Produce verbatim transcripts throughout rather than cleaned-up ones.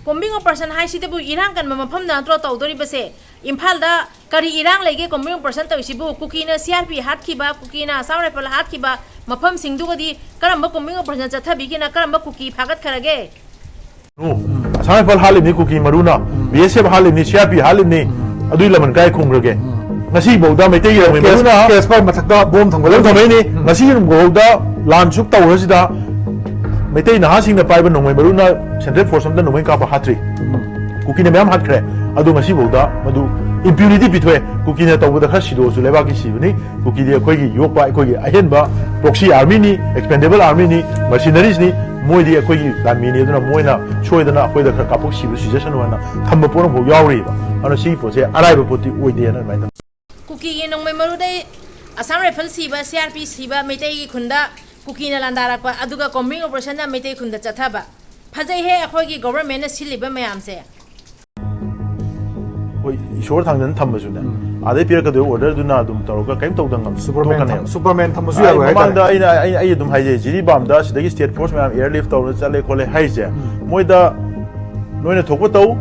Combing operation ꯍꯥꯏꯁꯤꯗꯕꯨ ꯏꯔꯥꯡ ꯀꯟꯕ ꯃꯐꯝꯗ ꯅꯠꯇ꯭ꯔꯣ ꯇꯧꯗꯣꯔꯤꯕꯁꯦ? ꯏꯝꯐꯥꯜꯗ ꯀꯔꯤ ꯏꯔꯥꯡ ꯂꯩꯒꯦ combing operation ꯇꯧꯔꯤꯁꯤꯕꯨ? ꯀꯨꯀꯤꯅ C R P ꯍꯥꯠꯈꯤꯕ, ꯀꯨꯀꯤꯅ Assam Rifle ꯍꯥꯠꯈꯤꯕ ꯃꯐꯝꯁꯤꯡꯗꯨꯒꯗꯤ ꯀꯔꯝꯕ combing operation ꯆꯠꯊꯕꯤꯒꯦꯅ, ꯀꯔꯝꯕ ꯀꯨꯀꯤ ꯐꯥꯒꯠꯈ꯭ꯔꯒꯦ? ꯑꯁꯥꯝ ꯔꯥꯏꯐꯜ ꯍꯥꯠꯂꯤꯕꯅꯤ ꯀꯨꯀꯤ ꯃꯔꯨꯅ, ꯕꯤ ꯑꯦꯁ ꯑꯦꯐ ꯍꯥꯠꯂꯤꯕꯅꯤ, ꯁꯤ ꯑꯥꯔ ꯄꯤ ꯍꯥꯠꯂꯤꯕꯅꯤ, ꯑꯗꯨꯒꯤ ꯂꯃꯟ ꯀꯥꯏ ꯈꯨꯝꯈ꯭ꯔꯒꯦ? ꯉꯁꯤꯐꯥꯎꯗ ꯃꯩꯇꯩꯒꯤ ꯅꯣꯡꯃꯩ ꯃꯔꯨꯅ ꯀꯦꯁꯄꯔ ꯃꯊꯛꯇ ꯕꯣꯝ ꯊꯝꯒꯠꯂꯒ ꯊꯝꯒꯠꯂꯝꯃꯤ ꯊꯝꯃꯛꯏꯅꯤ꯫ ꯉꯁꯤ ꯐꯥꯎꯗ ꯂꯥꯟ ꯁꯨꯛ ꯇꯧꯔꯁꯤꯗ ꯃꯩꯇꯩ ꯅꯍꯥꯁꯤꯡꯅ ꯄꯥꯏꯕ ꯅꯣꯡꯃꯩ ꯃꯔꯨꯅ ꯁꯦꯟꯇ꯭ꯔꯦꯜ ꯐꯣꯔꯁ ꯑꯝꯇ ꯅꯣꯡꯃꯩ ꯀꯥꯞꯄ ꯍꯥꯠꯇ꯭ꯔꯤ꯫ ꯀꯨꯀꯤꯅ ꯃꯌꯥꯝ ꯍꯥꯠꯈ꯭ꯔꯦ, ꯑꯗꯣ ꯉꯁꯤꯐꯥꯎꯗ ꯃꯗꯨ ꯏꯝꯄ꯭ꯌꯨꯅꯤꯇꯤ ꯄꯤꯊꯣꯛꯑꯦ꯫ ꯀꯨꯀꯤꯅ ꯇꯧꯕꯗ ꯈꯔ ꯁꯤꯗꯣꯛꯑꯁꯨ ꯂꯩꯕꯥꯛꯀꯤ ꯁꯤꯕꯅꯤ꯫ ꯀꯨꯀꯤꯗꯤ ꯑꯩꯈꯣꯏꯒꯤ ꯌꯣꯛꯄ, ꯑꯩꯈꯣꯏꯒꯤ ꯑꯍꯦꯟꯕ ꯄ꯭ꯔꯣꯛꯁꯤ ꯑꯥꯔꯃꯤꯅꯤ, ꯑꯦꯛꯁꯄꯦꯟꯗꯦꯕꯜ ꯑꯥꯔꯃꯤꯅꯤ, ꯃꯔꯁꯤꯅꯔꯤꯁꯅꯤ꯫ ꯃꯣꯏꯗꯤ ꯑꯩꯈꯣꯏꯒꯤ ꯂꯥꯟꯃꯤꯅꯤ, ꯑꯗꯨꯅ ꯃꯣꯏꯅ ꯁꯣꯏꯗꯅ ꯑꯩꯈꯣꯏꯗ ꯈꯔ ꯀꯥꯞꯊꯣꯛ ꯁꯤꯕ ꯁꯤꯖꯁꯅꯨ ꯍꯥꯏꯅ ꯊꯝꯕ ꯄꯣꯠ ꯑꯃꯐꯥꯎ ꯌꯥꯎꯔꯤꯕ꯫ ꯑꯗꯨꯅ ꯁꯤꯒꯤ ꯄꯣꯠꯁꯦ ꯑꯔꯥꯏꯕ ꯄꯣꯠꯇꯤ ꯑꯣꯏꯗꯦꯅ ꯑꯗꯨꯃꯥꯏꯅ ꯊꯝ- ꯀꯨꯀꯤꯒꯤ ꯅꯣꯡꯃꯩ ꯃꯔꯨꯗꯩ Assam Rifle ꯁꯤꯕ, C R P ꯁꯤꯕ, ꯃꯩꯇꯩꯒꯤ ꯈꯨꯟꯗ ꯀꯨꯀꯤꯅ ꯂꯥꯟꯗꯥꯔꯛꯄ, ꯑꯗꯨꯒ combing operation ꯅ ꯃꯩꯇꯩ ꯈꯨꯟꯗ ꯆꯠꯊꯕ꯫ ꯐꯖꯩꯍꯦ ꯑꯩꯈꯣꯏꯒꯤ government ꯅ ꯁꯤꯜꯂꯤꯕ ꯃꯌꯥꯝꯁꯦ꯫ ꯑꯩꯈꯣꯏ ꯏꯁꯣꯔ ꯊꯥꯡꯖꯅ ꯊꯝꯕꯁꯨꯅꯦ, ꯑꯥꯗꯩ ꯄꯤꯔꯛꯀꯗꯣꯏꯕ ꯑꯣꯔꯗꯔꯗꯨꯅ ꯑꯗꯨꯝ ꯇꯧꯔꯒ ꯀꯔꯤꯝ ꯇꯧꯗ ꯉꯝ- ꯇꯣꯛꯀꯅꯦꯕ꯫ ꯊꯝ- ꯁꯨꯄꯔꯃꯦꯟ ꯊꯝꯕꯁꯨ ꯑꯩ ꯌꯥꯔꯣꯏ ꯍꯥꯏꯇꯥꯔꯦ꯫ ꯃꯃꯥꯡꯗ ꯑꯩꯅ ꯑꯩ ꯑꯩ ꯑꯗꯨꯝ ꯍꯥꯏꯖꯩ, ꯖꯤꯔꯤꯕꯥꯝꯗ ꯁꯤꯗꯒꯤ ꯁ꯭ꯇꯦꯠ ꯐꯣꯔꯁ ꯃꯌꯥꯝ ꯑꯦꯌꯔ ꯂꯤꯐ ꯇꯧꯔ ꯆꯠꯂꯦ ꯈꯣꯠꯂꯦ ꯍꯥꯏꯁꯦ, ꯃꯣꯏꯗ ꯅꯣꯏꯅ ꯊꯣꯛꯄ ꯇꯧ,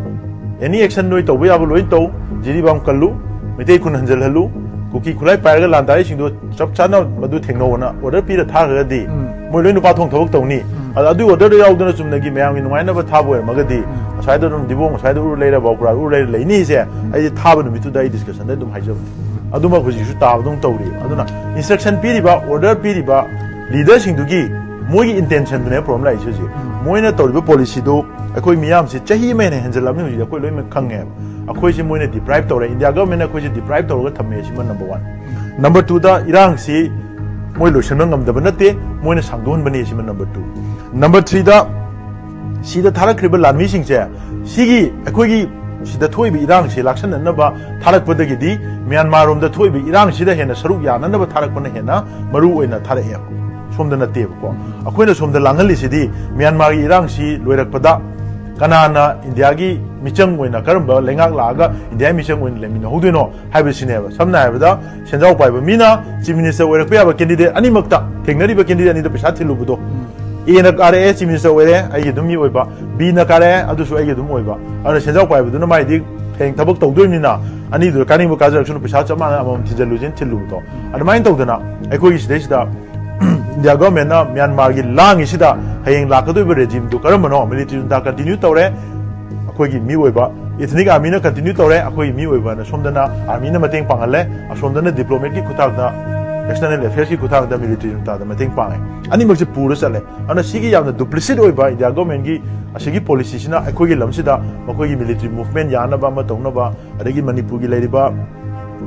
ꯑꯦꯅꯤ ꯑꯦꯛꯁꯟ ꯅꯣꯏ ꯇꯧꯕ ꯌꯥꯕ ꯂꯣꯏ ꯇꯧ, ꯖꯤꯔꯤꯕꯥꯝ ꯀꯜꯂꯨ, ꯃꯩꯇꯩ ꯈꯨꯟ ꯍꯟꯖꯤꯜꯍꯜꯂꯨ, ꯀꯨꯀꯤ ꯈꯨꯠꯂꯥꯏ ꯄꯥꯏꯔꯒ ꯂꯥꯟꯗꯥꯔꯤꯁꯤꯡꯗꯣ ꯆꯞ ꯆꯥꯅ ꯃꯗꯨ ꯊꯦꯡꯅꯧꯑꯅ ꯑꯣꯔꯗꯔ ꯄꯤꯔ ꯊꯥꯈ꯭ꯔꯒꯗꯤ, ꯃꯣꯏ ꯂꯣꯏ ꯅꯨꯄꯥ ꯊꯣꯡ ꯊꯕꯛ ꯇꯧꯅꯤ꯫ ꯑꯗ ꯑꯗꯨꯒꯤ ꯑꯣꯔꯗꯔꯗꯣ ꯌꯥꯎꯗꯅ ꯆꯨꯝꯅꯒꯤ ꯃꯌꯥꯝꯒꯤ ꯅꯨꯡꯉꯥꯏꯅꯕ ꯊꯥꯕ ꯑꯣꯏꯔꯝꯃꯒꯗꯤ, ꯉꯁꯥꯏꯗ ꯑꯗꯨꯝ ꯗꯤꯕꯣꯡ, ꯉꯁꯥꯏꯗ ꯎꯔ ꯂꯩꯔ, ꯕꯥꯎꯀ꯭ꯔꯥ ꯎꯔ ꯂꯩꯔ ꯂꯩꯅꯤꯁꯦ, ꯑꯩꯗꯤ ꯊꯥꯕ ꯅꯨꯃꯤꯠꯇꯨꯗ ꯑꯩ ꯗꯤꯁꯀꯁꯟꯗ ꯑꯗꯨꯝ ꯍꯥꯏꯖꯕꯅꯤ꯫ ꯑꯗꯨꯃꯛ ꯍꯧꯖꯤꯛꯁꯨ ꯇꯥꯕꯗꯧ ꯇꯧꯔꯤ꯫ ꯑꯗꯨꯅ ꯏꯟꯁꯇ꯭ꯔꯛꯁꯟ ꯄꯤꯔꯤꯕ, ꯑꯣꯔꯗꯔ ꯄꯤꯔꯤꯕ ꯂꯤꯗꯔꯁꯤꯡꯗꯨꯒꯤ ꯃꯣꯏꯒꯤ ꯏꯟꯇꯦꯟꯁꯟꯗꯨꯅꯦ ꯄ꯭ꯔꯣꯕ꯭ꯂꯦꯝ ꯂꯥꯛꯏꯁꯦ ꯍꯧꯖꯤꯛ꯫ ꯃꯣꯏꯅ ꯇꯧꯔꯤꯕ ꯄꯣꯂꯤꯁꯤꯗꯨ ꯑꯩꯈꯣꯏ ꯃꯤꯌꯥꯝꯁꯦ ꯆꯍꯤ ꯑꯃ ꯍꯦꯟꯅ ꯍꯦꯟꯖꯜꯂꯕꯅꯤ꯫ ꯍꯧꯖꯤꯛ ꯑꯩꯈꯣꯏ ꯂꯣꯏꯅꯃꯛ ꯈꯪꯉꯦꯕ꯫ ꯑꯩꯈꯣꯏꯁꯦ ꯃꯣꯏꯅ ꯗꯤꯄ꯭ꯔꯥꯏꯞ ꯇꯧꯔꯦ, ꯏꯟꯗꯤꯌꯥ ꯒꯚꯔꯟꯃꯦꯟꯠꯅ ꯑꯩꯈꯣꯏꯁꯦ ꯗꯤꯄ꯭ꯔꯥꯏꯞ ꯇꯧꯔꯒ ꯊꯝꯃꯦ꯫ ꯁꯤꯃ ꯅꯝꯕꯔ ꯋꯥꯟ꯫ ꯅꯝꯕꯔ ꯇꯨꯗ ꯏꯔꯥꯡꯁꯤ ꯃꯣꯏ ꯂꯣꯏꯁꯤꯟꯕ ꯉꯝꯗꯕ ꯅꯠꯇꯦ, ꯃꯣꯏꯅ ꯁꯥꯡꯗꯣꯛꯍꯟꯕꯅꯤ꯫ ꯁꯤꯃ ꯅꯝꯕꯔ ꯇꯨ꯫ ꯅꯝꯕꯔ ꯊ꯭ꯔꯤꯗ ꯁꯤꯗ ꯊꯥꯔꯛꯈ꯭ꯔꯤꯕ ꯂꯥꯟꯃꯤꯁꯤꯡꯁꯦ ꯁꯤꯒꯤ ꯑꯩꯈꯣꯏꯒꯤ ꯁꯤꯗ ꯊꯣꯛꯏꯕ ꯏꯔꯥꯡꯁꯤ ꯂꯥꯛꯁꯟꯅꯅꯕ ꯊꯥꯔꯛꯄꯗꯒꯤꯗꯤ ꯃ꯭ꯌꯥꯟꯃꯥꯔꯔꯣꯝꯗ ꯊꯣꯛꯏꯕ ꯏꯔꯥꯡꯁꯤꯗ ꯍꯦꯟꯅ ꯁꯔꯨꯛ ꯌꯥꯅꯅꯕ ꯊꯥꯔꯛꯄꯅ ꯍꯦꯟꯅ ꯃꯔꯨ ꯑꯣꯏꯅ ꯊꯥꯔꯛꯑꯦꯕ, ꯁꯣꯝꯗ ꯅꯠꯇꯦꯕꯀꯣ꯫ ꯑꯩꯈꯣꯏꯅ ꯁꯣꯝꯗ ꯂꯥꯡꯍꯜꯂꯤꯁꯤꯗꯤ ꯃ꯭ꯌꯥꯟꯃꯥꯔꯒꯤ ꯏꯔꯥꯡꯁꯤ ꯂꯣꯏꯔꯛꯄꯗ ꯀꯅꯥꯅ ꯏꯟꯗꯤꯌꯥꯒꯤ ꯃꯤꯆꯪ ꯑꯣꯏꯅ, ꯀꯔꯝꯕ ꯂꯩꯉꯥꯛ ꯂꯥꯛꯑꯒ ꯏꯟꯗꯤꯌꯥꯒꯤ ꯃꯤꯆꯪ ꯑꯣꯏꯅ ꯂꯩꯃꯤꯟꯅꯍꯧꯗꯣꯏꯅꯣ ꯍꯥꯏꯕꯁꯤꯅꯦꯕ꯫ ꯁꯝꯅ ꯍꯥꯏꯔꯕꯗ, ꯁꯦꯟꯖꯥꯎ ꯄꯥꯏꯕ ꯃꯤꯅ ꯆꯤꯐ ꯃꯤꯅꯤꯁꯇꯔ ꯑꯣꯏꯔꯛꯄ ꯌꯥꯕ ꯀꯦꯟꯗꯤꯗꯦꯠ ꯑꯅꯤꯃꯛꯇ, ꯊꯦꯡꯅꯔꯤꯕ ꯀꯦꯟꯗꯤꯗꯦꯠ ꯑꯅꯤꯗ ꯄꯩꯁꯥ ꯊꯤꯜꯂꯨꯕꯗꯣ, ꯑꯦꯅ ꯀꯥꯔꯛꯑꯦ, ꯆꯤꯐ ꯃꯤꯅꯤꯁꯇꯔ ꯑꯣꯏꯔꯦ, ꯑꯩꯒꯤ ꯑꯗꯨꯝ ꯃꯤ ꯑꯣꯏꯕ꯫ ꯕꯤꯅ ꯀꯥꯔꯛꯑꯦ, ꯑꯗꯨꯁꯨ ꯑꯩꯒꯤ ꯑꯗꯨꯝ ꯑꯣꯏꯕ꯫ ꯑꯗꯨꯅ ꯁꯦꯟꯖꯥꯎ ꯄꯥꯏꯕꯗꯨꯅ ꯃꯥꯏꯗꯤ ꯍꯌꯦꯡ ꯊꯕꯛ ꯇꯧꯗꯣꯏꯅꯤꯅ ꯑꯅꯤꯗꯨꯗ ꯀꯥꯅꯤꯡꯕ ꯀꯥꯖꯔꯛꯁꯅꯨ, ꯄꯩꯁꯥ ꯆꯞ ꯃꯥꯟꯅꯅ ꯑꯃꯃꯝ ꯊꯤꯟꯖꯜꯂꯨꯁꯤꯅ ꯊꯤꯜꯂꯨꯕꯗꯣ꯫ ꯑꯗꯨꯃꯥꯏꯅ ꯇꯧꯗꯅ ꯑꯩꯈꯣꯏꯒꯤ ꯁꯤꯗꯩꯁꯤꯗ ꯏꯟꯗꯤꯌꯥ ꯒꯣꯔꯃꯦꯟꯅ ꯃ꯭ꯌꯥꯟꯃꯥꯔꯒꯤ ꯂꯥꯡꯉꯤꯁꯤꯗ ꯍꯌꯦꯡ ꯂꯥꯛꯀꯗꯣꯏꯕ ꯔꯦꯖꯤꯝꯗꯨ ꯀꯔꯝꯕꯅꯣ? ꯃꯤꯂꯤꯇꯔꯤ ꯖꯨꯟꯇꯥ ꯀꯟꯇꯤꯅ꯭ꯌꯨ ꯇꯧꯔꯦ, ꯑꯩꯈꯣꯏꯒꯤ ꯃꯤ ꯑꯣꯏꯕ ꯏꯊꯅꯤꯛ ꯑꯥꯔꯃꯤꯅ ꯀꯟꯇꯤꯅ꯭ꯌꯨ ꯇꯧꯔꯦ, ꯑꯩꯈꯣꯏꯒꯤ ꯃꯤ ꯑꯣꯏꯕꯅ ꯁꯣꯝꯗꯅ ꯑꯥꯔꯃꯤꯅ ꯃꯇꯦꯡ ꯄꯥꯡꯍꯜꯂꯦ, ꯑꯁꯣꯝꯗꯅ ꯗꯤꯄ꯭ꯂꯣꯃꯦꯠꯀꯤ ꯈꯨꯠꯊꯥꯡꯗ, ꯑꯦꯛꯁꯇꯔꯅꯦꯜ ꯑꯦꯐꯤꯌꯔꯁꯀꯤ ꯈꯨꯠꯊꯥꯡꯗ ꯃꯤꯂꯤꯇꯔꯤ ꯖꯨꯟꯇꯥꯗ ꯃꯇꯦꯡ ꯄꯥꯡꯉꯦ꯫ ꯑꯅꯤꯃꯛꯁꯦ ꯄꯨꯔ ꯆꯠꯂꯦ꯫ ꯑꯗꯨꯅ ꯁꯤꯒꯤ ꯌꯥꯝꯅ ꯗꯨꯄ꯭ꯂꯤꯁꯤꯠ ꯑꯣꯏꯕ ꯏꯟꯗꯤꯌꯥ ꯒꯣꯔꯃꯦꯟꯒꯤ ꯑꯁꯤꯒꯤ ꯄꯣꯂꯤꯁꯤꯁꯤꯅ ꯑꯩꯈꯣꯏꯒꯤ ꯂꯝꯁꯤꯗ ꯃꯈꯣꯏꯒꯤ ꯃꯤꯂꯤꯇꯔꯤ ꯃꯨꯚꯃꯦꯟ ꯌꯥꯅꯕ ꯑꯃ ꯇꯧꯅꯕ, ꯑꯗꯒꯤ ꯃꯅꯤꯄꯨꯔꯒꯤ ꯂꯩꯔꯤꯕ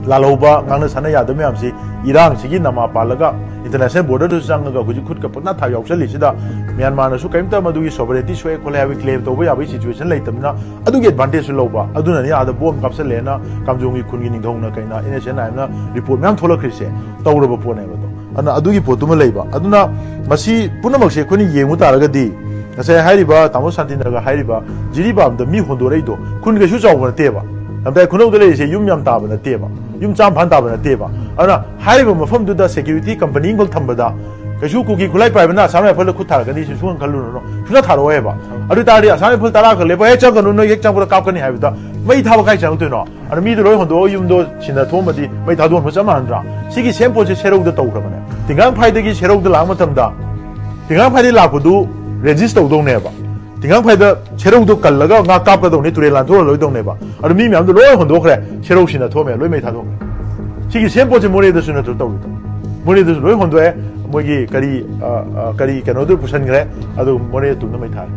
ꯂꯥꯜꯍꯧꯕ, ꯉꯥꯡꯅ ꯁꯥꯟꯅ ꯌꯥꯗꯕ ꯃꯌꯥꯝꯁꯤ, ꯏꯔꯥꯡꯁꯤꯒꯤ ꯅꯃꯥ ꯄꯥꯜꯂꯒ ꯏꯟꯇꯔꯅꯦꯁꯅꯦꯜ ꯕꯣꯔꯗꯔꯗꯁꯨ ꯆꯪꯉꯒ ꯍꯧꯖꯤꯛ ꯈꯨꯠꯀ ꯄꯪꯅꯥ ꯊꯥ ꯌꯥꯎꯁꯜꯂꯤꯁꯤꯗ ꯃ꯭ꯌꯥꯟꯃꯥꯔꯅꯁꯨ ꯀꯔꯤꯝꯇ ꯃꯗꯨꯒꯤ ꯁꯣꯚꯔꯦꯟꯇꯤ ꯁꯣꯛꯑꯦ ꯈꯣꯠꯂꯦ ꯍꯥꯏꯕꯒꯤ ꯀ꯭ꯂꯦꯝ ꯇꯧꯕ ꯌꯥꯕꯒꯤ ꯁꯤꯆꯨꯋꯦꯁꯟ ꯂꯩꯇꯕꯅꯤꯅ ꯑꯗꯨꯒꯤ ꯑꯦꯗꯚꯥꯟꯇꯦꯖꯁꯨ ꯂꯧꯕ꯫ ꯑꯗꯨꯅꯅꯤ ꯑꯥꯗ ꯕꯣꯝ ꯀꯥꯞꯁꯜꯂꯦꯅ ꯀꯥꯝꯖꯣꯡꯒꯤ ꯈꯨꯟꯒꯤ ꯅꯤꯡꯊꯧꯅ ꯀꯩꯅ, ꯑꯦꯟ ꯑꯦꯁ ꯑꯦꯟ ꯑꯥꯏ ꯑꯦꯝꯅ ꯔꯤꯄꯣꯔꯠ ꯃꯌꯥꯝ ꯊꯣꯛꯂꯛꯈ꯭ꯔꯤꯁꯦ꯫ ꯇꯧꯔꯕ ꯄꯣꯠꯅꯦꯕ ꯑꯗꯣ꯫ ꯑꯗꯨꯅ ꯑꯗꯨꯒꯤ ꯄꯣꯠꯇꯨꯃ ꯂꯩꯕ꯫ ꯑꯗꯨꯅ ꯃꯁꯤ ꯄꯨꯝꯅꯃꯛꯁꯦ ꯑꯩꯈꯣꯏꯅ ꯌꯦꯡꯉꯨ ꯇꯥꯔꯒꯗꯤ, ꯉꯁꯥꯏ ꯍꯥꯏꯔꯤꯕ ꯇꯥꯃꯣ ꯁꯥꯟꯇꯤꯅꯒ ꯍꯥꯏꯔꯤꯕ ꯖꯤꯔꯤꯕꯥꯝꯗ ꯃꯤ ꯍꯣꯟꯗꯣꯔꯛꯏꯗꯣ ꯈꯨꯟ ꯀꯩꯁꯨ ꯆꯥꯎꯕ ꯅꯠꯇꯦꯕ꯫ ꯂꯝꯇꯥꯏ ꯈꯨꯅꯧꯗ ꯂꯩꯔꯤꯁꯦ ꯌꯨꯝ ꯌꯥꯝ ꯇꯥꯕ ꯅꯠꯇꯦꯕ, ꯌꯨꯝ ꯆꯥꯝ ꯐꯥꯅ ꯇꯥꯕ ꯅꯠꯇꯦꯕ꯫ ꯑꯗꯨꯅ ꯍꯥꯏꯔꯤꯕ ꯃꯐꯝꯗꯨꯗ ꯁꯦꯀ꯭ꯌꯨꯔꯤꯇꯤ ꯀꯝꯄꯅꯤ ꯑꯃꯈꯛ ꯊꯝꯕꯗ ꯀꯩꯁꯨ ꯀꯨꯀꯤ ꯈꯨꯠꯂꯥꯏ ꯄꯥꯏꯕꯅ ꯑꯁꯥꯝ ꯔꯥꯏꯐꯜꯗ ꯈꯨꯠ ꯊꯥꯔꯛꯀꯅꯤ ꯁꯤ ꯁꯨꯡꯈꯟ ꯈꯜꯂꯨꯔꯅꯨ, ꯁꯨꯡꯊꯥ ꯊꯥꯔꯛꯑꯣꯏꯕ꯫ ꯑꯗꯨ ꯑꯣꯏ ꯇꯥꯔꯗꯤ ꯑꯁꯥꯝ ꯔꯥꯏꯐꯜ ꯇꯔꯥ ꯈꯛ ꯂꯦꯞꯄ, "ꯍꯦꯛ ꯆꯪꯒꯅꯨ, ꯅꯣꯏ ꯍꯦꯛ ꯆꯪꯕꯗ ꯀꯥꯞꯀꯅꯤ" ꯍꯥꯏꯕꯗ ꯃꯩ ꯊꯥꯕ ꯀꯥꯏ ꯆꯪꯉꯛꯇꯣꯏꯅꯣ? ꯑꯗ ꯃꯤꯗꯣ ꯂꯣꯏ ꯍꯣꯟꯗꯣꯛꯑꯒ ꯌꯨꯝꯗꯣ ꯁꯤꯟꯅ ꯊꯣꯛꯑꯝꯃꯗꯤ ꯃꯩ ꯊꯥꯗꯣꯛꯍꯟꯕ ꯆꯞ ꯃꯥꯟꯅꯗ꯭ꯔꯥ? ꯁꯤꯒꯤ ꯁꯦꯝ ꯄꯣꯠꯁꯦ ꯁꯦꯔꯧꯗ ꯇꯧꯈ꯭ꯔꯕꯅꯦ꯫ ꯇꯤꯡꯒꯥꯡ ꯐꯥꯏꯗꯒꯤ ꯁꯦꯔꯧꯗ ꯂꯥꯛꯄ ꯃꯇꯝꯗ, ꯇꯤꯡꯒꯥꯡ ꯐꯥꯏꯗꯒꯤ ꯂꯥꯛꯄꯗꯨ ꯔꯦꯖꯤꯁ ꯇꯧꯗꯧꯅꯦꯕ꯫ ꯇꯤꯡꯒꯥꯡ ꯐꯥꯏꯗ ꯁꯦꯔꯧꯗꯣ ꯀꯜꯂꯒ ꯉꯥ ꯀꯥꯞꯀꯗꯧꯅꯤ, ꯇꯨꯔꯦꯜ ꯂꯥꯟꯊꯣꯛꯍꯜꯂꯣꯏꯗꯧꯅꯦꯕ꯫ ꯑꯗꯨ ꯃꯤ ꯃꯌꯥꯝꯗꯣ ꯂꯣꯏ ꯍꯣꯟꯗꯣꯛꯈ꯭ꯔꯦ, ꯁꯦꯔꯧ ꯁꯤꯟꯅ ꯊꯣꯛꯑꯝꯃꯦ, ꯂꯣꯏ ꯃꯩ ꯊꯥꯗꯣꯛꯈ꯭ꯔꯦ꯫ ꯁꯤꯒꯤ ꯁꯦꯝ ꯄꯣꯠꯁꯦ ꯃꯣꯔꯦꯗꯁꯨ ꯅꯠꯇ꯭ꯔꯣ ꯇꯧꯔꯤꯗꯣ? ꯃꯣꯔꯦꯗꯁꯨ ꯂꯣꯏ ꯍꯣꯟꯗꯣꯛꯑꯦ, ꯃꯣꯏꯒꯤ ꯀꯔꯤ, ꯑ, ꯑ, ꯀꯔꯤ ꯀꯩꯅꯣꯗꯨ ꯄꯨꯁꯟꯈ꯭ꯔꯦ, ꯑꯗꯨ ꯃꯣꯔꯦ ꯇꯨꯝꯅ ꯃꯩ ꯊꯥꯔꯦ꯫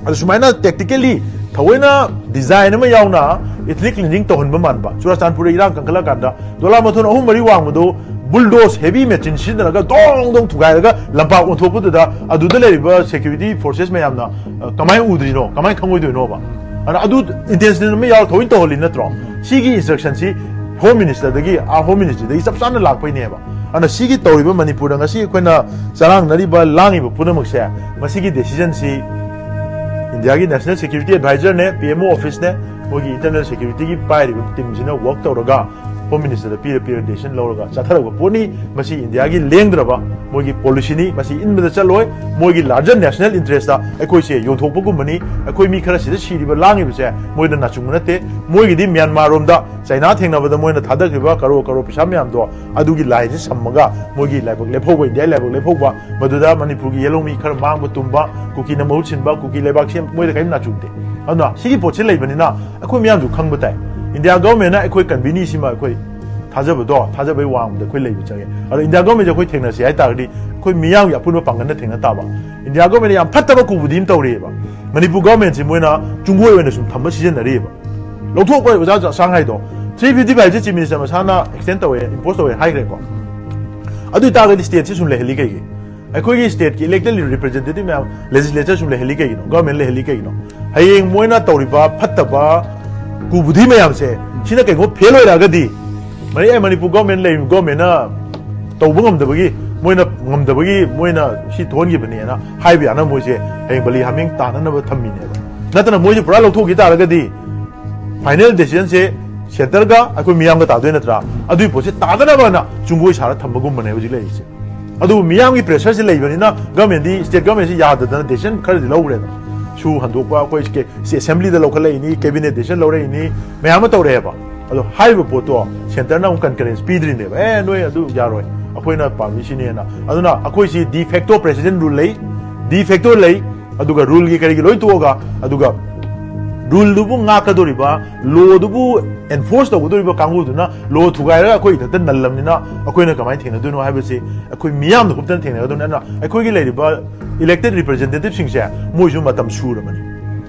ꯑꯗꯨ ꯁꯨꯃꯥꯏꯅ ꯇꯦꯛꯇꯤꯀꯦꯜꯂꯤ ꯊꯑꯣꯏꯅ ꯗꯤꯖꯥꯏꯟ ꯑꯃ ꯌꯥꯎꯅ ꯏꯊꯅꯤꯛ ꯀ꯭ꯂꯤꯟꯖꯤꯡ ꯇꯧꯍꯟꯕ ꯃꯥꯟꯕ꯫ ꯆꯨꯔꯥꯆꯥꯟꯄꯨꯔꯗ ꯏꯔꯥꯡ ꯀꯟꯈꯠꯂꯀꯥꯟꯗ ꯗꯣꯂꯥ ꯃꯊꯣꯟ ꯑꯍꯨꯝ ꯃꯔꯤ ꯋꯥꯡꯕꯗꯣ ꯕꯨꯜꯗꯣꯁ, ꯍꯦꯚꯤ ꯃꯦꯆꯤꯟ ꯁꯤꯖꯤꯟꯅꯔꯒ ꯗꯣꯡ ꯗꯣꯡ ꯊꯨꯒꯥꯏꯔꯒ ꯂꯝꯄꯥꯛ ꯑꯣꯟꯊꯣꯛꯄꯗꯨꯗ ꯑꯗꯨꯗ ꯂꯩꯔꯤꯕ ꯁꯦꯀ꯭ꯌꯨꯔꯤꯇꯤ ꯐꯣꯔꯁꯦꯁ ꯃꯌꯥꯝꯅ, ꯑ, ꯀꯃꯥꯏꯅ ꯎꯗ꯭ꯔꯤꯅꯣ, ꯀꯃꯥꯏꯅ ꯈꯪꯉꯣꯏꯗꯣꯏꯅꯣꯕ? ꯑꯗꯨꯅ ꯑꯗꯨ ꯏꯟꯇꯦꯟꯁꯅꯦꯜ ꯑꯃ ꯌꯥꯎꯔ ꯊꯑꯣꯏꯅ ꯇꯧꯍꯜꯂꯤ ꯅꯠꯇ꯭ꯔꯣ? ꯁꯤꯒꯤ ꯏꯟꯁꯇ꯭ꯔꯛꯁꯟꯁꯤ ꯍꯣꯝ ꯃꯤꯅꯤꯁꯇꯔꯗꯒꯤ, ꯑꯥ, ꯍꯣꯝ ꯃꯤꯅꯤꯁꯇ꯭ꯔꯤꯗꯒꯤ ꯆꯞ ꯆꯥꯅ ꯂꯥꯛꯄꯩꯅꯦꯕ꯫ ꯑꯗꯨꯅ ꯁꯤꯒꯤ ꯇꯧꯔꯤꯕ ꯃꯅꯤꯄꯨꯔꯗ ꯉꯁꯤ ꯑꯩꯈꯣꯏꯅ ꯆꯔꯥꯡꯅꯔꯤꯕ, ꯂꯥꯡꯉꯤꯕ ꯄꯨꯝꯅꯃꯛꯁꯦ, ꯃꯁꯤꯒꯤ ꯗꯦꯁꯤꯖꯟꯁꯤ ꯏꯟꯗꯤꯌꯥꯒꯤ national security ꯑꯦꯗꯚꯥꯏꯖꯔꯅꯦ, P M O ꯑꯣꯐꯤꯁꯅꯦ, ꯃꯣꯏꯒꯤ ꯏꯟꯇꯔꯅꯦꯜ ꯁꯦꯀ꯭ꯌꯨꯔꯤꯇꯤꯒꯤ ꯄꯥꯏꯔꯤꯕ ꯇꯤꯝꯁꯤꯅ ꯋꯔꯛ ꯇꯧꯔꯒ ꯍꯣꯝ ꯃꯤꯅꯤꯁꯇꯔꯗ ꯄꯤꯔ ꯄꯤꯔ ꯗꯤꯁꯤꯖꯟ ꯂꯧꯔꯒ ꯆꯠꯊꯔꯛꯄ ꯄꯣꯠꯅꯤ꯫ ꯃꯁꯤ ꯏꯟꯗꯤꯌꯥꯒꯤ ꯂꯦꯡꯗ꯭ꯔꯕ ꯃꯣꯏꯒꯤ ꯄꯣꯂꯤꯁꯤꯅꯤ꯫ ꯃꯁꯤ ꯏꯟꯕꯗ ꯆꯠꯂꯣꯏ꯫ ꯃꯣꯏꯒꯤ ꯂꯥꯔꯖꯔ ꯅꯦꯁꯅꯦꯜ ꯏꯟꯇꯔꯦꯁꯇ ꯑꯩꯈꯣꯏꯁꯦ ꯌꯣꯟꯊꯣꯛꯄꯒꯨꯝꯕꯅꯤ꯫ ꯑꯩꯈꯣꯏ ꯃꯤ ꯈꯔ ꯁꯤꯗ ꯁꯤꯔꯤꯕ ꯂꯥꯡꯉꯤꯕꯁꯦ ꯃꯣꯏꯗ ꯅꯥꯆꯨꯡꯕ ꯅꯠꯇꯦ꯫ ꯃꯣꯏꯒꯤꯗꯤ ꯃ꯭ꯌꯥꯟꯃꯥꯔ ꯔꯣꯝꯗ ꯆꯥꯏꯅꯥ ꯊꯦꯡꯅꯕꯗ ꯃꯣꯏꯅ ꯊꯥꯗꯈ꯭ꯔꯤꯕ ꯀꯔꯣꯔ ꯀꯔꯣꯔ ꯄꯩꯁꯥ ꯃꯌꯥꯝꯗꯣ ꯑꯗꯨꯒꯤ ꯂꯥꯏꯟꯁꯦ ꯁꯝꯃꯒ ꯃꯣꯏꯒꯤ ꯂꯥꯏꯕꯛ ꯂꯦꯞꯍꯧꯕ, ꯏꯟꯗꯤꯌꯥꯒꯤ ꯂꯥꯏꯕꯛ ꯂꯦꯞꯍꯧꯕ, ꯃꯗꯨꯗ ꯃꯅꯤꯄꯨꯔꯒꯤ ꯌꯦꯜꯍꯧꯃꯤ ꯈꯔ ꯃꯥꯡꯕ ꯇꯨꯝꯕ, ꯀꯨꯀꯤꯅ ꯃꯍꯨꯠ ꯁꯤꯟꯕ, ꯀꯨꯀꯤ ꯂꯩꯕꯥꯛ ꯁꯦꯝ, ꯃꯣꯏꯗ ꯀꯔꯤꯝ ꯅꯥꯆꯨꯡꯗꯦ꯫ ꯑꯗꯨꯅ ꯁꯤꯒꯤ ꯄꯣꯠꯁꯤ ꯂꯩꯕꯅꯤꯅ ꯑꯩꯈꯣꯏ ꯃꯤꯌꯥꯝꯁꯨ ꯈꯪꯕ ꯇꯥꯏ꯫ ꯏꯟꯗꯤꯌꯥ ꯒꯚꯔꯟꯃꯦꯟꯅ ꯑꯩꯈꯣꯏ ꯀꯟꯚꯤꯅꯤꯁꯤꯃ ꯑꯩꯈꯣꯏ ꯊꯥꯖꯕꯗꯣ, ꯊꯥꯖꯕꯒꯤ ꯋꯥꯡꯃꯗ ꯑꯩꯈꯣꯏ ꯂꯩꯕ ꯆꯪꯉꯦ꯫ ꯑꯗꯣ ꯏꯟꯗꯤꯌꯥ ꯒꯚꯔꯟꯃꯦꯟꯁꯦ ꯑꯩꯈꯣꯏ ꯊꯦꯡꯅꯁꯤ ꯍꯥꯏ ꯇꯥꯔꯒꯗꯤ ꯑꯩꯈꯣꯏ ꯃꯤꯌꯥꯝꯒꯤ ꯑꯄꯨꯟꯕ ꯄꯥꯡꯒꯜꯅ ꯊꯦꯡꯅ ꯇꯥꯕ꯫ ꯏꯟꯗꯤꯌꯥ ꯒꯚꯔꯟꯃꯦꯟꯅ ꯌꯥꯝ ꯐꯠꯇꯕ ꯀꯨꯕꯨꯗꯤ ꯑꯃ ꯇꯧꯔꯤꯑꯕ꯫ ꯃꯅꯤꯄꯨꯔ ꯒꯚꯔꯟꯃꯦꯟꯁꯤ ꯃꯣꯏꯅ ꯆꯨꯡꯒꯣꯏ ꯑꯣꯏꯅ ꯁꯨꯝ ꯊꯝꯕ ꯁꯤꯖꯤꯟꯅꯔꯤꯑꯕ꯫ ꯂꯧꯊꯣꯛꯄ ꯑꯣꯖꯥ ꯆꯥꯡ ꯍꯥꯏꯗꯣ, ꯊ꯭ꯔꯤ ꯐꯤꯐꯇꯤ ꯐꯥꯏꯚꯁꯦ ꯆꯤꯐ ꯃꯤꯅꯤꯁꯇꯔ ꯃꯁꯥꯅ ꯑꯦꯛꯁꯇꯦꯟ ꯇꯧꯋꯦ, ꯏꯝꯄꯣꯁ ꯇꯧꯋꯦ ꯍꯥꯏꯈ꯭ꯔꯦꯀꯣ꯫ ꯑꯗꯨ ꯑꯣꯏꯇꯥꯔꯒꯗꯤ ꯁ꯭ꯇꯦꯠꯁꯤ ꯁꯨꯝ ꯂꯩꯍꯜꯂꯤ ꯀꯩꯒꯤ? ꯑꯩꯈꯣꯏꯒꯤ ꯁ꯭ꯇꯦꯠꯀꯤ ꯏꯂꯦꯛꯇꯦꯗ ꯔꯤꯄ꯭ꯔꯖꯦꯟꯇꯦꯇꯤꯚ ꯃꯌꯥꯝ, ꯂꯦꯖꯤꯁꯂꯦꯆꯔ ꯁꯨꯝ ꯂꯩꯍꯜꯂꯤ ꯀꯩꯒꯤꯅꯣ? ꯒꯚꯔꯟꯃꯦꯟ ꯂꯩꯍꯜꯂꯤ ꯀꯩꯒꯤꯅꯣ? ꯍꯌꯦꯡ ꯃꯣꯏꯅ ꯇꯧꯔꯤꯕ ꯐꯠꯇꯕ ꯀꯨꯕꯨꯙꯤ ꯃꯌꯥꯝꯁꯦ ꯁꯤꯅ ꯀꯩꯒꯨꯝꯕ ꯐꯦꯜ ꯑꯣꯏꯔꯛꯑꯒꯗꯤ, ꯃꯅꯤ-, ꯑꯦ, ꯃꯅꯤꯄꯨꯔ ꯒꯚꯔꯟꯃꯦꯟ ꯂꯩꯔꯤꯕ ꯒꯚꯔꯟꯃꯦꯟꯅ ꯇꯧꯕ ꯉꯝꯗꯕꯒꯤ, ꯃꯣꯏꯅ ꯉꯝꯗꯕꯒꯤ ꯃꯣꯏꯅ ꯁꯤ ꯊꯣꯛꯍꯟꯈꯤꯕꯅꯦꯅ ꯍꯥꯏꯕ ꯌꯥꯅꯕ ꯃꯣꯏꯁꯦ ꯍꯌꯦꯡ ꯕꯂꯤ ꯍꯥꯃꯦꯡ ꯇꯥꯅꯅꯕ ꯊꯝꯃꯤꯅꯦꯕ꯫ ꯅꯠꯇꯅ ꯃꯣꯏꯁꯦ ꯄꯨꯔꯥ ꯂꯧꯊꯣꯛꯈꯤ ꯇꯥꯔꯒꯗꯤ ꯐꯥꯏꯅꯦꯜ ꯗꯦꯁꯤꯖꯟꯁꯦ ꯁꯦꯟꯇꯔꯒ ꯑꯩꯈꯣꯏ ꯃꯤꯌꯥꯝꯒ ꯇꯥꯗꯣꯏ ꯅꯠꯇ꯭ꯔꯥ? ꯑꯗꯨꯒꯤ ꯄꯣꯠꯁꯦ ꯇꯥꯗꯅꯕꯅ ꯆꯨꯡꯒꯣꯏ ꯁꯥꯔ ꯊꯝꯕꯒꯨꯝꯕꯅꯦ ꯍꯧꯖꯤꯛ ꯂꯩꯔꯤꯁꯦ꯫ ꯑꯗꯨꯕꯨ ꯃꯤꯌꯥꯝꯒꯤ ꯄ꯭ꯔꯦꯁꯔꯁꯦ ꯂꯩꯕꯅꯤꯅ ꯒꯚꯔꯟꯃꯦꯟꯗꯤ, ꯁ꯭ꯇꯦꯠ ꯒꯚꯔꯟꯃꯦꯟꯁꯤ ꯌꯥꯗꯗꯅ ꯗꯦꯁꯤꯖꯟ ꯈꯔꯗꯤ ꯂꯧꯈ꯭ꯔꯦꯗꯅ꯫ ꯁꯨ ꯍꯟꯗꯣꯛꯄ, ꯑꯩꯈꯣꯏ ꯁ꯭ꯇꯦꯠ ꯑꯦꯁꯦꯝꯕ꯭ꯂꯤꯗ ꯂꯧꯈꯠꯂꯛꯏꯅꯤ, ꯀꯦꯕꯤꯅꯦꯠ ꯗꯦꯁꯤꯖꯟ ꯂꯧꯔꯛꯏꯅꯤ, ꯃꯌꯥꯝ ꯑꯃ ꯇꯧꯔꯛꯑꯦꯕ꯫ ꯑꯗꯣ ꯍꯥꯏꯔꯤꯕ ꯄꯣꯠꯇꯣ ꯁꯦꯟꯇꯔꯅ ꯑꯃꯨꯛ ꯀꯟꯀꯔꯦꯟꯁ ꯄꯤꯗ꯭ꯔꯤꯅꯦꯕ, "ꯑꯦ, ꯅꯣꯏ ꯑꯗꯨ ꯌꯥꯔꯣꯏ, ꯑꯩꯈꯣꯏꯅ ꯄꯥꯝꯃꯤꯁꯤꯅꯦꯅ"꯫ ꯑꯗꯨꯅ ꯑꯩꯈꯣꯏꯁꯤ ꯗꯤ ꯐꯦꯛꯇꯣ ꯄ꯭ꯔꯦꯁꯤꯗꯦꯟ ꯔꯨꯜ ꯂꯩ, ꯗꯤ ꯐꯦꯛꯇꯣ ꯂꯩ, ꯑꯗꯨꯒ ꯔꯨꯜꯒꯤ ꯀꯔꯤꯒꯤ ꯂꯣꯏ ꯇꯣꯛꯑꯒ, ꯑꯗꯨꯒ ꯔꯨꯜꯗꯨꯕꯨ ꯉꯥꯛꯀꯗꯧꯔꯤꯕ, ꯂꯣꯗꯨꯕꯨ ꯑꯦꯟꯐꯣꯔꯁ ꯇꯧꯒꯗꯧꯔꯤꯕ ꯀꯥꯡꯕꯨꯗꯨꯅ ꯂꯣ ꯊꯨꯒꯥꯏꯔꯒ ꯑꯩꯈꯣꯏ ꯏꯊꯛꯇ ꯅꯜꯂꯝꯅꯤꯅ ꯑꯩꯈꯣꯏꯅ ꯀꯃꯥꯏꯅ ꯊꯦꯡꯅꯗꯣꯏꯅꯣ ꯍꯥꯏꯕꯁꯤ ꯑꯩꯈꯣꯏ ꯃꯤꯌꯥꯝꯗ ꯍꯨꯞꯇꯅ ꯊꯦꯡꯅꯒꯗꯧꯅꯤ꯫ ꯑꯗꯨꯅ ꯑꯩꯈꯣꯏꯒꯤ ꯂꯩꯔꯤꯕ ꯏꯂꯦꯛꯇꯦꯗ ꯔꯤꯄ꯭ꯔꯖꯦꯟꯇꯦꯇꯤꯚꯁꯤꯡꯁꯦ ꯃꯣꯏꯁꯨ ꯃꯇꯝ ꯁꯨꯔꯕꯅꯤ꯫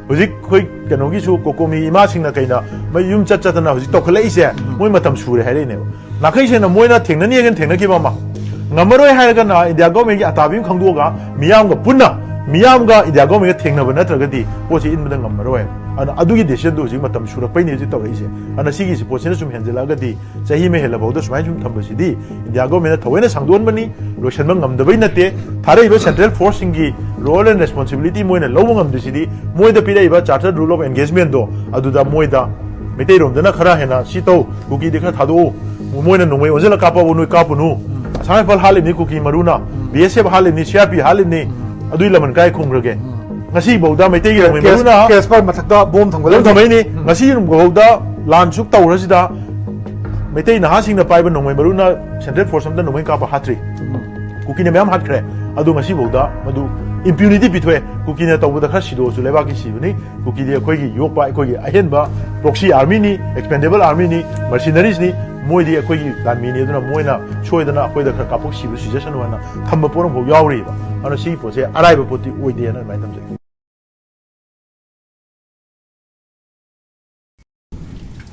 ꯍꯧꯖꯤꯛ ꯑꯩꯈꯣꯏ ꯀꯩꯅꯣꯒꯤꯁꯨ ꯀꯣꯀꯣꯃꯤ ꯏꯃꯥꯁꯤꯡꯅ ꯀꯩꯅ ꯃꯌꯨꯝ ꯆꯠ ꯆꯠꯇꯅ ꯍꯧꯖꯤꯛ ꯇꯧꯈꯠꯂꯛꯏꯁꯦ ꯃꯣꯏ ꯃꯇꯝ ꯁꯨꯔꯦ ꯍꯥꯏꯔꯛꯏꯅꯦꯕ꯫ ꯅꯥꯈꯩ ꯁꯦꯡꯅ ꯃꯣꯏꯅ ꯊꯦꯡꯅꯅꯤ ꯍꯥꯏꯅ ꯊꯦꯡꯅꯈꯤꯕ ꯑꯃ, ꯉꯝꯃꯔꯣꯏ ꯍꯥꯏꯔꯒꯅ ꯏꯟꯗꯤꯌꯥ ꯒꯣꯔꯃꯦꯟꯒꯤ ꯑꯇꯥꯕꯤ ꯑꯃ ꯈꯪꯗꯣꯛꯑꯒ ꯃꯤꯌꯥꯝꯒ ꯄꯨꯟꯅ, ꯃꯤꯌꯥꯝꯒ ꯏꯟꯗꯤꯌꯥ ꯒꯣꯔꯃꯦꯟꯒ ꯊꯦꯡꯅꯕ ꯅꯠꯇ꯭ꯔꯒꯗꯤ ꯄꯣꯠꯁꯤ ꯏꯟꯕꯗ ꯉꯝꯃꯔꯣꯏ꯫ ꯑꯗꯨꯅ ꯑꯗꯨꯒꯤ ꯗꯦꯁꯤꯖꯟꯗꯨ ꯍꯧꯖꯤꯛ ꯃꯇꯝ ꯁꯨꯔꯛꯄꯩꯅꯤ ꯍꯧꯖꯤꯛ ꯇꯧꯔꯛꯏꯁꯦ꯫ ꯑꯗꯨꯅ ꯁꯤꯒꯤꯁꯤ ꯄꯣꯠꯁꯤꯅ ꯁꯨꯝ ꯍꯦꯟꯖꯜꯂꯛꯑꯒꯗꯤ ꯆꯍꯤ ꯑꯃ ꯍꯦꯜꯂꯐꯥꯎꯗ ꯁꯨꯃꯥꯏꯅ ꯁꯨꯝ ꯊꯝꯕꯁꯤꯗꯤ ꯏꯟꯗꯤꯌꯥ ꯒꯣꯔꯃꯦꯟꯅ ꯊꯑꯣꯏꯅ ꯁꯥꯡꯗꯣꯛꯍꯟꯕꯅꯤ, ꯂꯣꯏꯁꯟꯕ ꯉꯝꯗꯕꯩ ꯅꯠꯇꯦ꯫ ꯊꯥꯔꯛꯏꯕ ꯁꯦꯟꯇ꯭ꯔꯦꯜ ꯐꯣꯔꯁꯁꯤꯡꯒꯤ ꯔꯣꯜ ꯑꯦꯟ ꯔꯦꯁꯄꯣꯟꯁꯤꯕꯤꯂꯤꯇꯤ ꯃꯣꯏꯅ ꯂꯧꯕ ꯉꯝꯗ꯭ꯔꯤꯁꯤꯗꯤ ꯃꯣꯏꯗ ꯄꯤꯔꯛꯏꯕ ꯆꯥꯔꯇꯔ ꯔꯨꯜ ꯑꯣꯐ ꯑꯦꯟꯒꯦꯖꯃꯦꯟꯗꯣ ꯑꯗꯨꯗ ꯃꯣꯏꯗ ꯃꯩꯇꯩꯔꯣꯝꯗꯅ ꯈꯔ ꯍꯦꯟꯅ ꯁꯤ ꯇꯧ, ꯀꯨꯀꯤꯗꯤ ꯈꯔ ꯊꯥꯗꯣꯛꯎ, ꯃꯣꯏꯅ ꯅꯣꯡꯃꯩ ꯑꯣꯟꯁꯤꯜꯂ ꯀꯥꯞꯄꯕꯨ ꯅꯣꯏ ꯀꯥꯞꯄꯨꯅꯨ, ꯑꯁꯥꯝ ꯔꯥꯏꯐꯜ ꯍꯥꯠꯂꯤꯕꯅꯤ ꯀꯨꯀꯤ ꯃꯔꯨꯅ, ꯕꯤ ꯑꯦꯁ ꯑꯦꯐ ꯍꯥꯠꯂꯤꯕꯅꯤ, ꯁꯤ ꯑꯥꯔ ꯄꯤ ꯍꯥꯠꯂꯤꯕꯅꯤ, ꯑꯗꯨꯏ ꯂꯃꯟ ꯀꯥꯏ ꯈꯨꯝꯈ꯭ꯔꯒꯦ? ꯉꯁꯤꯐꯥꯎꯗ ꯃꯩꯇꯩꯒꯤ ꯅꯣꯡꯃꯩ ꯃꯔꯨꯅ ꯀꯦꯁꯄꯔ ꯃꯊꯛꯇ ꯕꯣꯝ ꯊꯝꯒꯗꯕꯅꯤ꯫ ꯊꯝꯃꯛꯏꯅꯤ꯫ ꯉꯁꯤ ꯐꯥꯎꯗ ꯂꯥꯟ ꯁꯨꯛ ꯇꯧꯔꯁꯤꯗ ꯃꯩꯇꯩ ꯅꯍꯥꯁꯤꯡꯅ ꯄꯥꯏꯕ ꯅꯣꯡꯃꯩ ꯃꯔꯨꯅ ꯁꯦꯟꯇ꯭ꯔꯦꯜ ꯐꯣꯔꯁ ꯑꯝꯇ ꯅꯣꯡꯃꯩ ꯀꯥꯞꯄ ꯍꯥꯠꯇ꯭ꯔꯤ꯫ ꯀꯨꯀꯤꯅ ꯃꯌꯥꯝ ꯍꯥꯠꯈ꯭ꯔꯦ꯫ ꯑꯗꯨ ꯉꯁꯤꯐꯥꯎꯗ ꯃꯗꯨ ꯏꯝꯄ꯭ꯌꯨꯅꯤꯇꯤ ꯄꯤꯊꯣꯛꯑꯦ꯫ ꯀꯨꯀꯤꯅ ꯇꯧꯕꯗ ꯈꯔ ꯁꯤꯗꯣꯛꯑꯁꯨ ꯂꯩꯕꯥꯛꯀꯤ ꯁꯤꯕꯅꯤ꯫ ꯀꯨꯀꯤꯗꯤ ꯑꯩꯈꯣꯏꯒꯤ ꯌꯣꯛꯄ, ꯑꯩꯈꯣꯏꯒꯤ ꯑꯍꯦꯟꯕ ꯄ꯭ꯔꯣꯛꯁꯤ ꯑꯥꯔꯃꯤꯅꯤ, ꯑꯦꯛꯁꯄꯦꯟꯗꯦꯕꯜ ꯑꯥꯔꯃꯤꯅꯤ, ꯃꯔꯁꯤꯅꯔꯤꯁꯅꯤ꯫ ꯃꯣꯏꯗꯤ ꯑꯩꯈꯣꯏꯒꯤ ꯂꯥꯟꯃꯤꯅꯤ, ꯑꯗꯨꯅ ꯃꯣꯏꯅ ꯁꯣꯏꯗꯅ ꯑꯩꯈꯣꯏꯗ ꯈꯔ ꯀꯥꯞꯄꯛ ꯁꯤꯕ ꯁꯤꯖꯁꯅꯨ ꯍꯥꯏꯅ ꯊꯝꯕ ꯄꯣꯠ ꯑꯃꯐꯥꯎ ꯌꯥꯎꯔꯤꯕ꯫ ꯑꯗꯨꯅ ꯁꯤꯒꯤ ꯄꯣꯠꯁꯦ ꯑꯔꯥꯏꯕ ꯄꯣꯠꯇꯤ ꯑꯣꯏꯗꯦꯅ ꯑꯗꯨꯃꯥꯏꯅ ꯊꯝꯖꯒꯦ꯫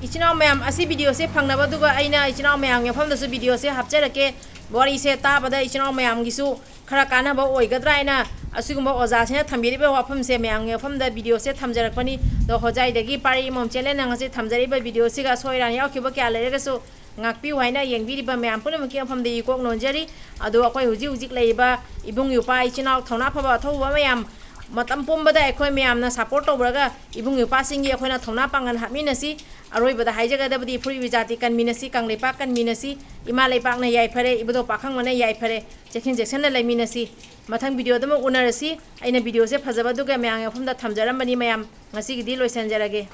ꯏꯆꯤꯟ ꯏꯅꯥꯎ ꯃꯌꯥꯝ, ꯑꯁꯤ ꯚꯤꯗꯤꯑꯣꯁꯦ ꯐꯪꯅꯕ, ꯑꯗꯨꯒ ꯑꯩꯅ ꯏꯆꯤꯟ ꯏꯅꯥꯎ ꯃꯌꯥꯝꯒꯤ ꯃꯐꯝꯗꯁꯨ ꯚꯤꯗꯤꯑꯣꯁꯦ ꯍꯥꯞꯆꯔꯛꯀꯦ꯫ ꯋꯥꯔꯤꯁꯦ ꯇꯥꯕꯗ ꯏꯆꯤꯟ ꯏꯅꯥꯎ ꯃꯌꯥꯝꯒꯤꯁꯨ ꯈꯔ ꯀꯥꯟꯅꯕ ꯑꯣꯏꯒꯗ꯭ꯔꯥ ꯍꯥꯏꯅ ꯑꯁꯤꯒꯨꯝꯕ ꯑꯣꯖꯥꯁꯤꯅ ꯊꯝꯕꯤꯔꯤꯕ ꯋꯥꯐꯝꯁꯦ ꯃꯌꯥꯝꯒꯤ ꯃꯐꯝꯗ ꯚꯤꯗꯤꯑꯣꯁꯦ ꯊꯝꯖꯔꯛꯄꯅꯤ꯫ ꯑꯗꯣ ꯍꯣꯖꯥꯏꯗꯒꯤ ꯄꯥꯔꯤ ꯏꯃꯣꯝ ꯆꯦꯂꯦꯟꯅ ꯉꯁꯤ ꯊꯝꯖꯔꯤꯕ ꯚꯤꯗꯤꯑꯣꯁꯤꯒ ꯑꯁꯣꯏ ꯑꯔꯥꯟ ꯌꯥꯎꯈꯤꯕ ꯀꯌꯥ ꯂꯩꯔꯒꯁꯨ ꯉꯥꯛꯄꯤꯌꯨ ꯍꯥꯏꯅ ꯌꯦꯡꯕꯤꯔꯤꯕ ꯃꯌꯥꯝ ꯄꯨꯝꯅꯃꯛꯀꯤ ꯃꯐꯝꯗ ꯏꯀꯣꯛ ꯅꯣꯟꯖꯔꯤ꯫ ꯑꯗꯣ ꯑꯩꯈꯣꯏ ꯍꯧꯖꯤꯛ ꯍꯧꯖꯤꯛ ꯂꯩꯔꯤꯕ ꯏꯕꯨꯡ ꯏꯄ꯭ꯋꯥ, ꯏꯆꯤꯟ ꯏꯅꯥꯎ, ꯊꯧꯅꯥ ꯐꯕ ꯑꯊꯧꯕ ꯃꯌꯥꯝ, ꯃꯇꯝ ꯄꯨꯝꯕꯗ ꯑꯩꯈꯣꯏ ꯃꯌꯥꯝꯅ ꯁꯞꯄꯣꯔꯠ ꯇꯧꯔꯒ ꯏꯕꯨꯡ ꯏꯄ꯭ꯋꯥꯁꯤꯡꯒꯤ ꯑꯩꯈꯣꯏꯅ ꯊꯧꯅꯥ ꯄꯥꯡꯒꯜ ꯍꯥꯞꯃꯤꯟꯅꯁꯤ꯫ ꯑꯔꯣꯏꯕꯗ ꯍꯥꯏꯖꯒꯗꯕꯗꯤ ꯐꯨꯔꯨꯞ ꯖꯥꯇꯤ ꯀꯟꯃꯤꯟꯅꯁꯤ, ꯀꯪꯂꯩꯄꯥꯛ ꯀꯟꯃꯤꯟꯅꯁꯤ꯫ ꯏꯃꯥ ꯂꯩꯄꯥꯛꯅ ꯌꯥꯏꯐꯔꯦ, ꯏꯕꯨꯙꯧ ꯄꯥꯈꯪꯕꯅ ꯌꯥꯏꯐꯔꯦ꯫ ꯆꯦꯛꯁꯤꯟ ꯆꯦꯛꯁꯤꯟꯅ ꯂꯩꯃꯤꯟꯅꯁꯤ꯫ ꯃꯊꯪ ꯚꯤꯗꯤꯑꯣꯗ ꯑꯃꯨꯛ ꯎꯅꯔꯁꯤ꯫ ꯑꯩꯅ ꯚꯤꯗꯤꯑꯣꯁꯦ ꯐꯖꯕꯗꯨꯒ ꯃꯌꯥꯝꯒꯤ ꯃꯐꯝꯗ ꯊꯝꯖꯔꯝꯕꯅꯤ꯫ ꯃꯌꯥꯝ, ꯉꯁꯤꯒꯤꯗꯤ ꯂꯣꯏꯁꯤꯟꯖꯔꯒꯦ꯫